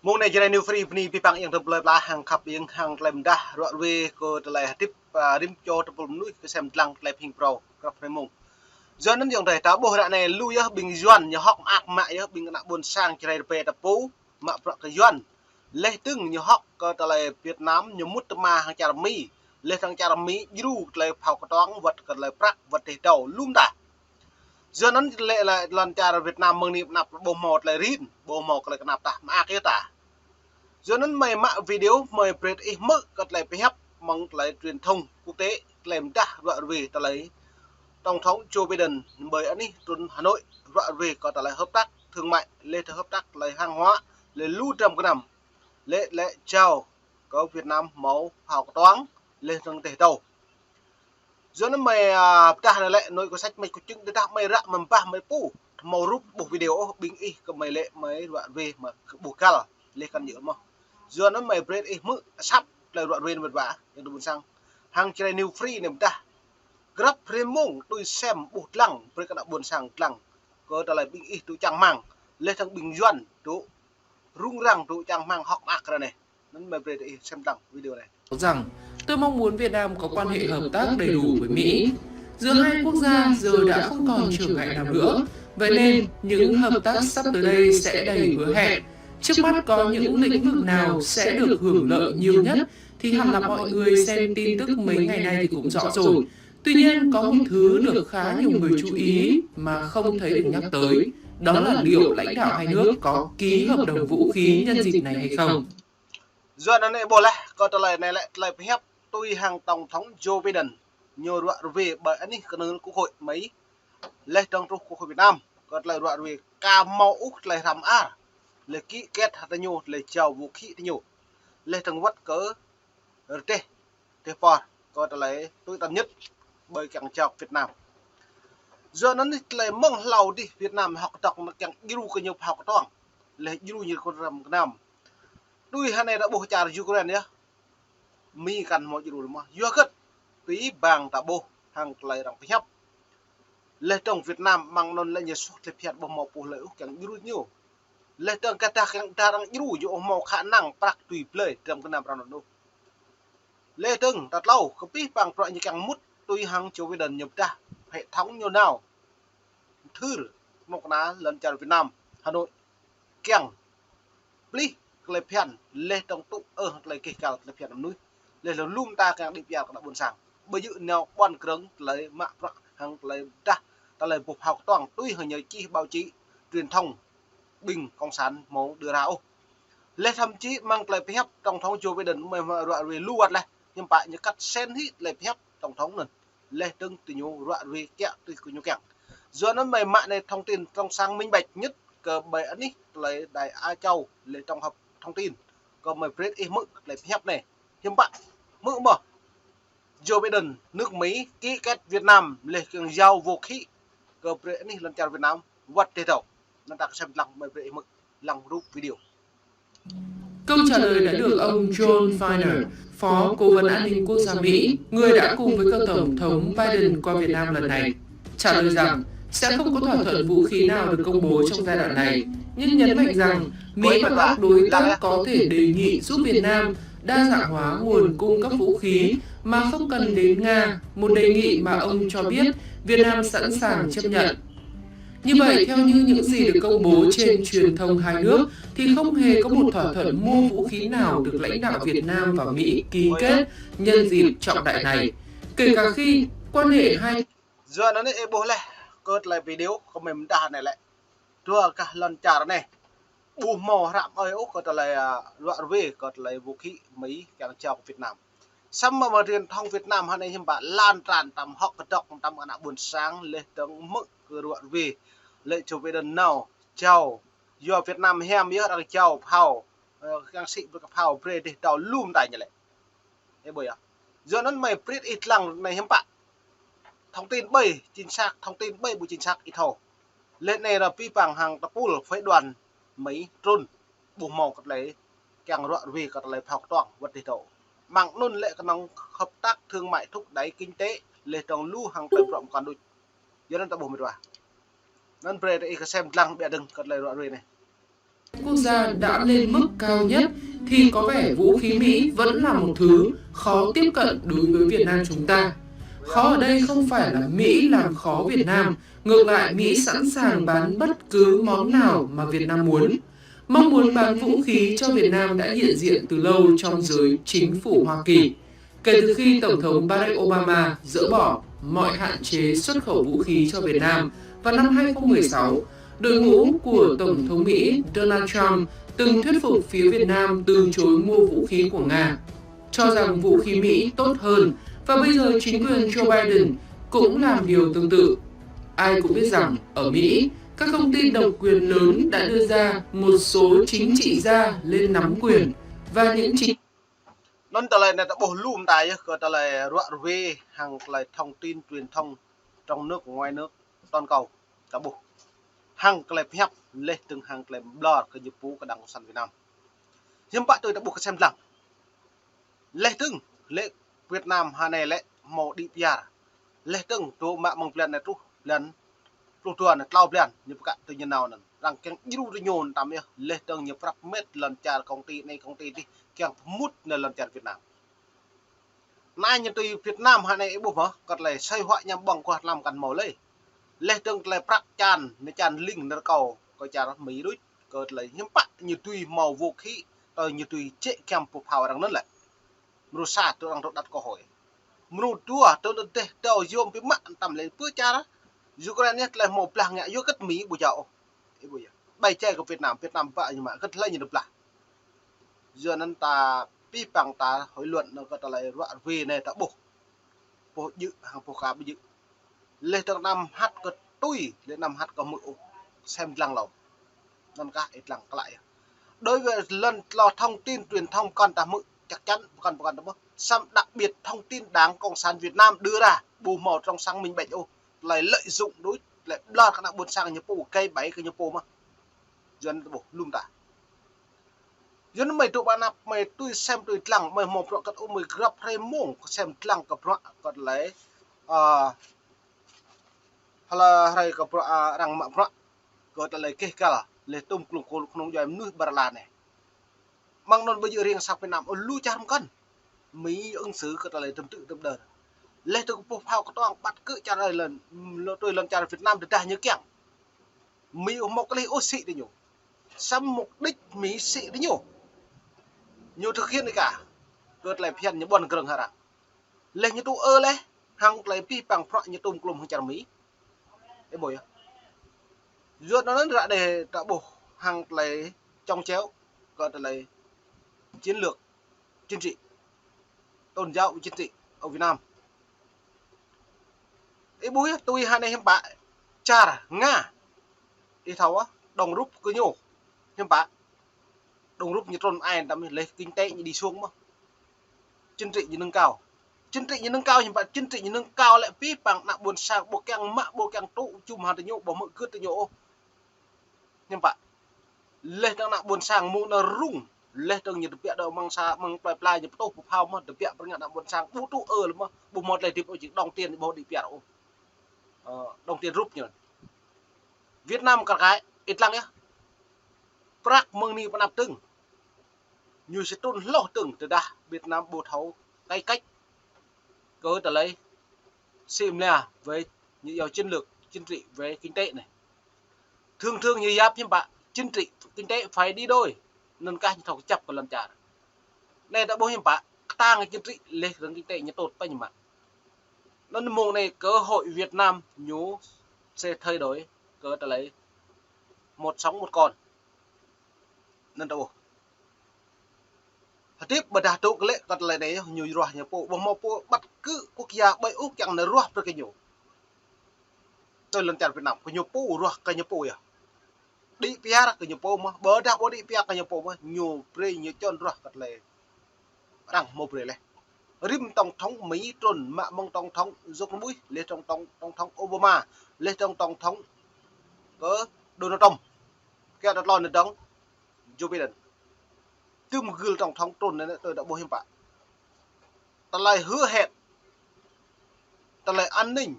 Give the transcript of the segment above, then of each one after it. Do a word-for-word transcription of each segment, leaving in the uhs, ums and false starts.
Mông anai Jrai New Free bơni abih bang ayŏng adơi plơi pla hăng khăp ing hăng tơlơi mơdah ruă ruê kơ tơlơi hơdip, a, rĭm čô tơpul mơnuih kơsem dlăng tơlơi pơhing phrâo grăp hrơi mông. Yua anŭn ayŏng adơi ta ƀuh ră anai lu yơh ƀing Yuan ñu hơ̆k mơak mă yơh ƀing ană ƀôn sang Jrai rơbê ta pô mă bruă kơ Yuan. Laih dơ̆ng ñu hơ̆k kơ tơlơi Việt Nam ñu mŭt tơma hăng čar Mi. Laih dơ̆ng čar Mi djru tơlơi phao kơtuang wơ̆t kơ tơlơi prăk wơ̆t teh tâo lŏm ta. Yua anŭn lĕ lĕ lŏn čar Việt Nam mơ̆ng anai pơ anăp ƀu hmâo tơlơi rin, ƀu hmâo tơlơi kơnap tah mơak yơh ta. Yua anŭn mơi mă video mơi brơi ih hmư̆ kơ tơlơi pơhiăp mơ̆ng tơlơi truyền thông quốc tế, tơlơi mơdah ruă ruê tơlơi Tổng thống Joe Biden ƀơi anih trŭn Hà Nội ruă ruê kơ tơlơi hợp tác thương mại, laih dơ̆ng hợp tác tơlơi hàng hóa, laih lu dram gơnam, laih lĕ jao kơ Việt Nam hmâo phao kơtuang, laih dơ̆ng teh tâo. Yua anŭn mơi, a, pơdah anai lĕ, anŭn kơ săč mơi kơčing tơdah mơi ră mơbah mơi pô, hmâo rup ƀuh video ôh, ƀing ih kơ mơi lĕ mơi ruă ruê mă kơ ƀuh găl, laih kăn djơ̆ mơ̆n. Yua anŭn mơi brơi ih hmư̆ asăp tơlơi ruă ruê anai mơ̆n wa, ayŏng adơi ƀôn sang. Hăng Jrai New Free anai pơdah. Grăp hrơi mông tui sem ƀuh dlăng, brơi kơ ană ƀôn sang dlăng. Kơ tơlơi ƀing ih tŭ čang rơmang, laih dơ̆ng ƀing Yuan tŭ rŭng răng tŭ čang rơmang hơ̆k mơak ră anai. Anŭn mơi brơi ih sem dlăng video anai. Rằng, tôi mong muốn Việt Nam có quan hệ hợp tác đầy đủ với Mỹ. Giữa hai quốc gia giờ đã không còn trở ngại nào nữa. Vậy nên, những hợp tác sắp tới đây sẽ đầy hứa hẹn. Trước mắt có những lĩnh vực nào sẽ được hưởng lợi nhiều nhất thì hẳn là mọi người xem tin tức mấy ngày nay thì cũng rõ rồi. Tuy nhiên, có một thứ được khá nhiều người chú ý mà không thấy được nhắc tới, đó là liệu lãnh đạo hai nước có ký hợp đồng vũ khí nhân dịp này hay không. Yua anŭn anai ƀuh laih, kơ tơlơi anai lĕ tơlơi pơhiăp tui hăng Tổng thống Joe Biden ñu ruă ruê ƀơi anih kơnơ̆ng Quốc hội Mi, laih dơ̆ng truh Quốc hội Việt Nam, kơ tơlơi ruă ruê ka hmâo ôh tơlơi hrăm ar, laih ký kết hă tơ ñu, laih jao vũ khí tơ ñu, laih dơ̆ng wơ̆t kơ rơdêh, rơdêh pơr, kơ tơlơi tui tăn nhất ƀơi kiăng jao Việt Nam. Yua anŭn anai tơlơi mơ̆ng hlâo dih Việt Nam hơ̆k kơdŏk anŭn kiăng djru kơ ñu phao kơtuang, laih djru ñu kơ dram gơnam. Tui hơnai ta ƀuh čar Ukraine yơh. Mi kăn hmâo djru mơ̆n. Yua hơget? Abih bang ta ƀuh hăng tơlơi arăng pơhiăp. Laih dơ̆ng Việt Nam mơ̆ng anŭn lĕ ñu suh tơlơi phiăn ƀu hmâo pô hlơi ôh kiăng djru ñu. Laih dơ̆ng kơ tah kiăng đa arăng djru ñu ƀu hmâo khả năng prăk tui blơi dram gơnam arăng anŭn ôh. Laih dơ̆ng ta tlâo kơ abih bang bruă ñu kiăng mŭt tui hăng Joe Biden ñu pơdah hệ thống ñu nao thưr mơ̆ng kơna lŏn čar Việt Nam, Hà Nội. Kiăng plih tơlơi phiăn, laih dơ̆ng tŭ ơ tơlơi keh kal tơlơi phiăn mơnuih. Laih lơ̆m ta kiăng đĭ pơyơr kơ ană ƀôn sang. Ƀơi yơh nao ƀuăn krơ̆ng tơlơi mă bruă hăng tơlơi pơdah, tơlơi ƀuh phao kơtuang tui hăng ñu čih báo chí, truyền thông, ƀing cộng sản hmâo đưa ra ôh. Laih thậm chí mơ̆ng tơlơi pơhiăp Tổng thống Joe Biden mơi mă ruă ruê lu wơ̆t laih, hiư̆m pă ñu kăt sen hĭ tơlơi pơhiăp Tổng thống anŭn. Laih dơ̆ng tơ ñu ruă ruê kiăng tui kơ ñu kiăng. Yua anŭn mơi mă anai thông tin trong sáng minh bạch nhất kơ ƀơi anih tơlơi Đài Á Châu, laih tổng hợp thông tin. Kơ mơi brơi ih hmư̆ tơlơi pơhiăp anai. Hiư̆m pă hmư̆ mơ̆n. Joe Biden, nước Mỹ ký kết Việt Nam laih kiăng jao vũ khí kơ brơi anih lŏn čar Việt Nam wơ̆t teh tâo. Anŭn ta kơsem lăng mơi brơi ih hmư̆ lăng rup video. Câu trả lời đã được ông John Finer, Phó Cố vấn An ninh Quốc gia Mỹ, người đã cùng với cựu Tổng thống Biden qua Việt Nam lần này, trả lời rằng sẽ không có thỏa thuận vũ khí nào được công bố trong giai đoạn này, nhưng nhấn mạnh rằng Mỹ và các đối tác có thể đề nghị giúp Việt Nam đa dạng hóa nguồn cung cấp vũ khí mà không cần đến Nga, một đề nghị mà ông cho biết Việt Nam sẵn sàng chấp nhận. Như vậy, theo như những gì được công bố trên truyền thông hai nước, thì không hề có một thỏa thuận mua vũ khí nào được lãnh đạo Việt Nam và Mỹ ký kết nhân dịp trọng đại này, kể cả khi quan hệ hai Yua anŭn anai ih ƀuh laih kơ tơlơi video kơ mơi pơdah anai lĕ. Dua gah lŏn čar anai ƀu hmâo hră mơi ôh kơ tơlơi, a, ruă ruê kơ tơlơi vũ khí Mi kiăng jao kơ Việt Nam. Samơ̆ mơ̆ng truyền thông Việt Nam hơnai hiư̆m pă lan tràn tăm hơ̆k kơdŏk tăm ană ƀôn sang laih dơ̆ng hmư̆ kơ ruă ruê lĕ Joe Biden nao jao. Yua Việt Nam hiam yơh arăng jao phao, ơ, kiăng sĭ brơi kơ phao brơi teh tâo lŏm ta ñu lĕ. Ih ƀuh yơh. Yua anŭn mơi brơi ih lăng anai hiư̆m pă. Thông tin ƀơi chính xác, thông tin ƀơi ƀu chính xác ih thâo. Laih anai ră abih bang hăng tơpul phái đoàn Mi trŭn ƀu hmâo kơ tơlơi kiăng ruă ruê kơ tơlơi phao kơtuang wơ̆t teh tâo. Mơ̆ng anŭn lĕ kơnơ̆ng hợp tác thương mại thúc đẩy kinh tế laih dơ̆ng lu hăng tơlơi bruă mơkăn đôč. Yua anŭn ta ƀuh mĕt wa. Anŭn brơi ih kơsem lăng ƀiă dơ̆ng kơ tơlơi ruă ruê anai. quốc gia đã lên mức cao nhất thì có vẻ vũ khí Mỹ vẫn là một thứ khó tiếp cận đối với Việt Nam chúng ta. Khó ở đây không phải là Mỹ làm khó Việt Nam, ngược lại Mỹ sẵn sàng bán bất cứ món nào mà Việt Nam muốn. Mong muốn bán vũ khí cho Việt Nam đã hiện diện từ lâu trong giới chính phủ Hoa Kỳ. Kể từ khi Tổng thống Barack Obama dỡ bỏ mọi hạn chế xuất khẩu vũ khí cho Việt Nam vào năm hai không mười sáu, đội ngũ của Tổng thống Mỹ Donald Trump từng thuyết phục phía Việt Nam từ chối mua vũ khí của Nga, cho rằng vũ khí Mỹ tốt hơn, và bây giờ chính quyền Joe Biden cũng làm điều tương tự. Ai cũng biết rằng ở Mỹ, các công ty độc quyền lớn đã đưa ra một số chính trị gia lên nắm quyền, và những chính Anŭn tơlơi anai ta ƀuh lŏm ta yơh kơ tơlơi ruă ruê hăng tơlơi thông tin truyền thông trong nước ngoài nước toàn cầu ta ƀuh. Hăng tơlơi pơhiăp leh dơ̆ng hăng tơlơi ƀlŏr kơ ñu pô kơđang cộng sản Việt Nam. Hiư̆m pă tui ta ƀuh kơsem dlăng. Leh dơ̆ng lĕ Việt Nam hơnai lĕ hmâo đĭ piar. Leh dơ̆ng tơ mă mơ̆ng blan anai truh blan pluh dua anai, klâo blan ñu pơkă tơ ñu nao anŭn. Arăng kiăng djru tơ ñu tăm yơh, leh dơ̆ng ñu prăp met lŏn čar công ty anai công ty adih, kiăng pơmŭt anai lŏn čar Việt Nam. Anai ñu tui Việt Nam hơnai ih ƀuh mơ̆, kơ tơlơi sơi huă ñăm ƀơ̆ng kuah tlam kăn hmâo lơi. Leh dơ̆ng tơlơi prăk čan, anai čan ling nơr kâo kơ čar Mỹ đôč, kơ tơlơi hiư̆m pă ñu tui hmâo vũ khí, tơl ñu tui čĕ kiăm pơphao arăng anŭn lĕ. Mrô sa tơ arăng tơ đăt kơ hơi. Mrô dua tơ đơ̆ dêh dâo yôm pi mă tăm lĕ pơ čar Ukraine anai tơlơi hmâo blah ngă yua kơ Mỹ ƀu jao ôh. Ih ƀuh yơh. Ƀai čai kơ Việt Nam, Việt Nam ƀă ñu mă kơ tơlơi ñu tơ blah. Yua anŭn ta pĭ păng ta hội luận anŭn kơ tơlơi ruă ruê anai ta ƀuh. Pô djơ̆ hăng pô ka ƀu djơ̆. Leh dơ̆ng anăm hăt kơ tui, leh anăm hăt kơ hmư̆ ôh. Sem dlăng hlâo. Anŭn kah ih dlăng klă yơh. Đối với lŏn tlâo thông tin truyền thông pơkŏn ta hmư̆, chắc chắn pơkŏn pơkŏn ta ƀuh. Samơ̆ đặc biệt thông tin Đảng Cộng sản Việt Nam đưa ra, ƀu hmâo trong sáng minh bạch ôh. Tơlơi lợi dụng đôč, tơlơi ƀlŏr kơ ană ƀôn sang ñu pô, kơi ƀai kơ ñu pô mơ̆n. Yua anŭn ta ƀuh lŏm ta. Yua anŭn mơi dŏ ƀơi anăp, mơi tui sem tui dlăng, mơi hmâo bruă kơ̆t ôh, mơi grăp hrơi mông kơ sem dlăng kơ bruă kơ tơlơi, a, hlơi hrơi kơ bruă, a, arăng mă bruă kơ tơlơi keh găl leh tôm klŭng kôl kơnung djuai mơnuih ƀơi lŏn anai. Mơ̆ng anŭn ƀu djơ̆ riêng sang Việt Nam ôh, lu čar mơkŏn. Mỹ ứng xử kơ tơlơi tơm tư̆ tơm đơr. Leh dơ̆ng kơ pơphao kơtuang ƀăt kơ čar ơi lŏn, lŏn tui lŏn čar Việt Nam tơdah ñu kiăng. Mỹ ƀu hmâo klih ôh sĭ tơ ñu. Samơ̆ mục đích Mỹ sĭ tơ ñu. Ñu thực hiện ih ka. Kơ tơlơi phiăn ñu ƀuăn grơ̆ng hơrăng. Leh ñu tŭ ơ leh, hăng tơlơi pĭ păng prăk ñu tôm klŭm hăng čar Mỹ. Ih ƀuh yơh. Yua anŭn ră anai ta ƀuh hăng tơlơi chống chéo, kơ tơlơi chiến lược, chính trị, tôn giáo, chính trị ở Việt Nam. Ih ƀuh yơh, tui hơnai hiư̆m pă čar Nga. Ih thâo ôh, đồng rút kơ ñu hiư̆m pă. Đồng rút ñu trŭn ai tăm leh kinh tế ñu đi xuống mơ̆n. Chính trị ñu nâng cao. Chính trị ñu nâng cao hiư̆m pă, chính trị ñu nâng cao lĕ pĭ păng ană ƀôn sang ƀu kiăng mă, ƀu kiăng tŭ jum hăng tơ ñu, ƀu hmư̆ gưt tơ ñu ôh. Hiư̆m pă. Leh dơ̆ng ană ƀôn sang mơ̆ng anŭn rŭng. Leh dơ̆ng ñu tơbiă dŏ mơ̆ng sa, mơ̆ng plơi pla ñu pơtô pơphao mơ̆n, tơbiă pơrơngat ană ƀôn sang ƀu tŭ ơ lĕ mơ̆n, ƀu hmâo tơlơi hơdip ôh, jing đồng tiền ƀu đĭ piar ôh. Ơ, đồng tiền rút ñu. Việt Nam kar kaĭ, ih dlăng yơh. Prăk mơ̆ng anai pơ anăp dơ̆ng. Ñu sĭ trŭn hloh dơ̆ng tơdah Việt Nam ƀu thâo cải cách kơ tơlơi sĭ mlia với ñu yua chiến lược, chính trị với kinh tế anai. Thường thường ñu yap hiư̆m pă, chính trị, kinh tế phải đi đôi. Anŭn kah ñu thâo kơjăp kơ lŏn čar. Anai ta ƀuh hiư̆m pă, kơtang chính trị leh dơ̆ng kinh tế ñu tŭt pơ ñu mă. Anŭn mơ̆ng anai cơ hội Việt Nam ñu sẽ thay đổi kơ tơlơi một sống một còn. Anŭn ta ƀuh. Hơdip ƀôdah dŏ kơ lĕ kơ tơlơi anai yơh, ñu ruah ñu pô, ƀu hmâo pô bất cứ quốc gia ƀơi ôh kiăng nao ruah brơi kơ ñu. Tui lŏn čar Việt Nam, kơ ñu pô ruah kơ ñu pô yơh. Đĭ piar kơ ñu pô mơ̆n, ƀôdah ƀu đĭ piar kơ ñu pô mơ̆n, ñu brơi ñu čŏn ruah kơ tơlơi arăng hmâo brơi leh. Rĭm tổng thống Mỹ trŭn mă mơ̆ng tổng thống George Bush, leh tổng thống, tổng thống Obama, leh tổng, tổng thống kơ Donald Trump. Kiăng tơlơi anai dơ̆ng Joe Biden. Tơm gưl tổng thống trŭn anai tui ta ƀuh hiư̆m pă. Tơlơi hứa hẹn, tơlơi an ninh,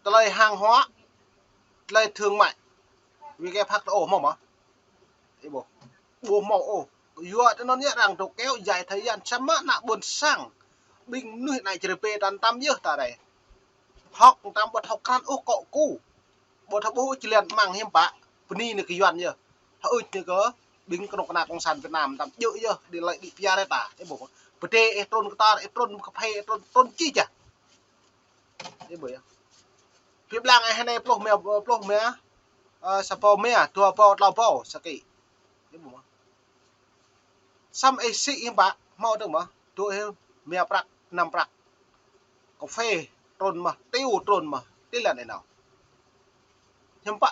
tơlơi hàng hóa, tơlơi thương mại, W K F H O hmâo mơ̆n. Ih ƀuh. Ƀu hmâo ôh. Yua tơ anŭn yơh arăng tŭ kéo dài thời gian samơ̆ ană ƀôn sang. Ƀing mơnuih anai čơrơpe tăn tăm yơh ta rai. Hŏk tăm ƀu thâo krăn ôh kŏ ku. Ƀu thâo ƀuh ôh či lĕ mơ̆ng hiư̆m pă. Bơni anai kơ Yuan yơh. Thâo ưč anai kơ ƀing kơnuk kơna cộng sản Việt Nam tăm djơ̆ yơh đi lĕ đi pia rai ta. Ih ƀuh. Pơdê ih trŭn kơtar, ih trŭn kơphê, ih trŭn, trŭn či čah. Ih ƀuh yơh. Pơblang ih anai pluh mia, pluh mia, ơ, sa pô mia, dua pô, tlâo pô, saki. Ih ƀuh mơ̆. Samơ̆ ih sĭ hiư̆m pă, hmâo dơ̆ng mơ̆, dŏ ih mia prăk, năm prăk. Kơphê trŭn mơ̆, tiêu trŭn mơ̆, ti lăn ih nao. Hiư̆m pă,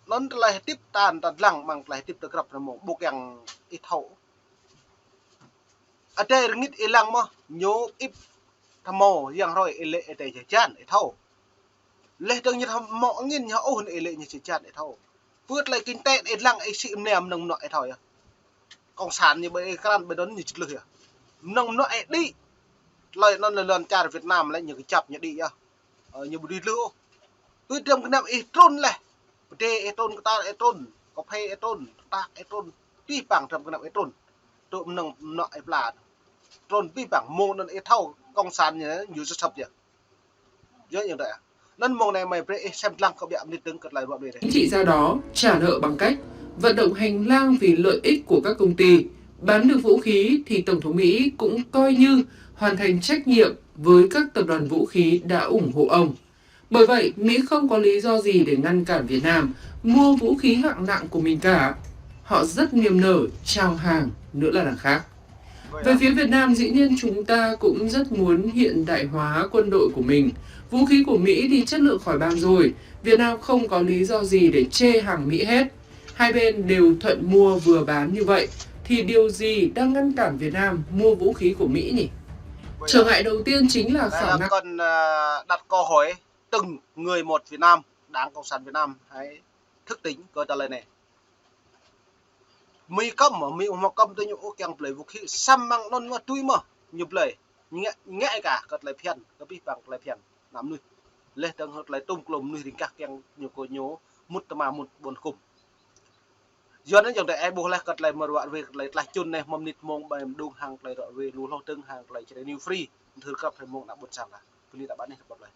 anŭn tơlơi hơdip ta, ta lăng mơ̆ng tơlơi hơdip ta grăp rơmô, ƀu kiăng ih thâo. Adai rơngit ih lăng mơ̆, ñu ip tơmô, yang hrơi ih lĕ adai jơjan ih thâo. Leh dơ̆ng ñu hmâo angĭn ñu ôh ih lĕ ñu jơjan ih thâo. Pơ tơlơi kinh tế ih lăng ih sĭ mơnê mơnơ̆ng mơnuă ih thâo yơh. Cộng sản ñu ƀơi ih krăn ƀơi anŭn ñu čơtlưh yơh. Mơnơ̆ng mơnuă ih đĭ. Tơlơi anŭn lĕ lŏn čar Việt Nam lĕ ñu kơjăp ñu đĭ yơh. Ơ, ñu ƀu đĭ tlưh ôh. Pơ dram gơnam ih trŭn leh. Pơdê ih trŭn, kơtar ih trŭn, kơphê ih trŭn, tơtak ih trŭn, abih bang dram gơnam ih trŭn. Tŭ mơnơ̆ng mơnuă ih pla. Trŭn abih bang mơ̆ng anŭn ih thâo cộng sản ñu, ñu sơsăp yơh. Yơh ñu đa. Anŭn mơ̆ng anai mơi brơi ih sem lăng kơ ƀiă mơnit dơ̆ng kơ tơlơi ruă đuaĭ rai. Chính trị gia đó trả nợ bằng cách vận động hành lang vì lợi ích của các công ty, bán được vũ khí thì Tổng thống Mỹ cũng coi như hoàn thành trách nhiệm với các tập đoàn vũ khí đã ủng hộ ông. Bởi vậy, Mỹ không có lý do gì để ngăn cản Việt Nam mua vũ khí hạng nặng của mình cả. Họ rất niềm nở trao hàng nữa là đằng khác. Về phía Việt Nam, dĩ nhiên chúng ta cũng rất muốn hiện đại hóa quân đội của mình. Vũ khí của Mỹ thì chất lượng khỏi bàn rồi. Việt Nam không có lý do gì để chê hàng Mỹ hết. Hai bên đều thuận mua vừa bán như vậy, thì điều gì đang ngăn cản Việt Nam mua vũ khí của Mỹ nhỉ? Trở ngại đầu tiên chính là khả năng. Còn, à, đặt câu hỏi từng người một Việt Nam, Đảng Cộng sản Việt Nam hãy thức tỉnh câu trả lời này. Mi kăm mơ̆, Mi ung mơ̆ kăm tơ ñu ôh kiăng blơi vũ khí, samơ̆ mơ̆ng anŭn mơ̆ tui mơ̆ ñu blơi. Ngă, ngă ih kah kơ tơlơi phiăn, kơ abih bang tơlơi phiăn. Ană mơnuih. Leh dơ̆ng hơ̆t tơlơi tŭm klum mơnuih ring kah kiăng ñu kơ ñu mŭt tơma mŭt ƀôn hơkŭm. Yua anŭn yơh dêh ih ƀuh leh kơ tơlơi mơruă ruai kơ tơlơi tlaih čun anai hmâo mơnit mông ƀai mơđung hăng tơlơi ruă ruai lu hloh dơ̆ng hăng tơlơi čơđai New Free. Mơthưr krăp hrơi mông ană ƀôn sang lah. Bơni ta ƀă anai ƀuh leh.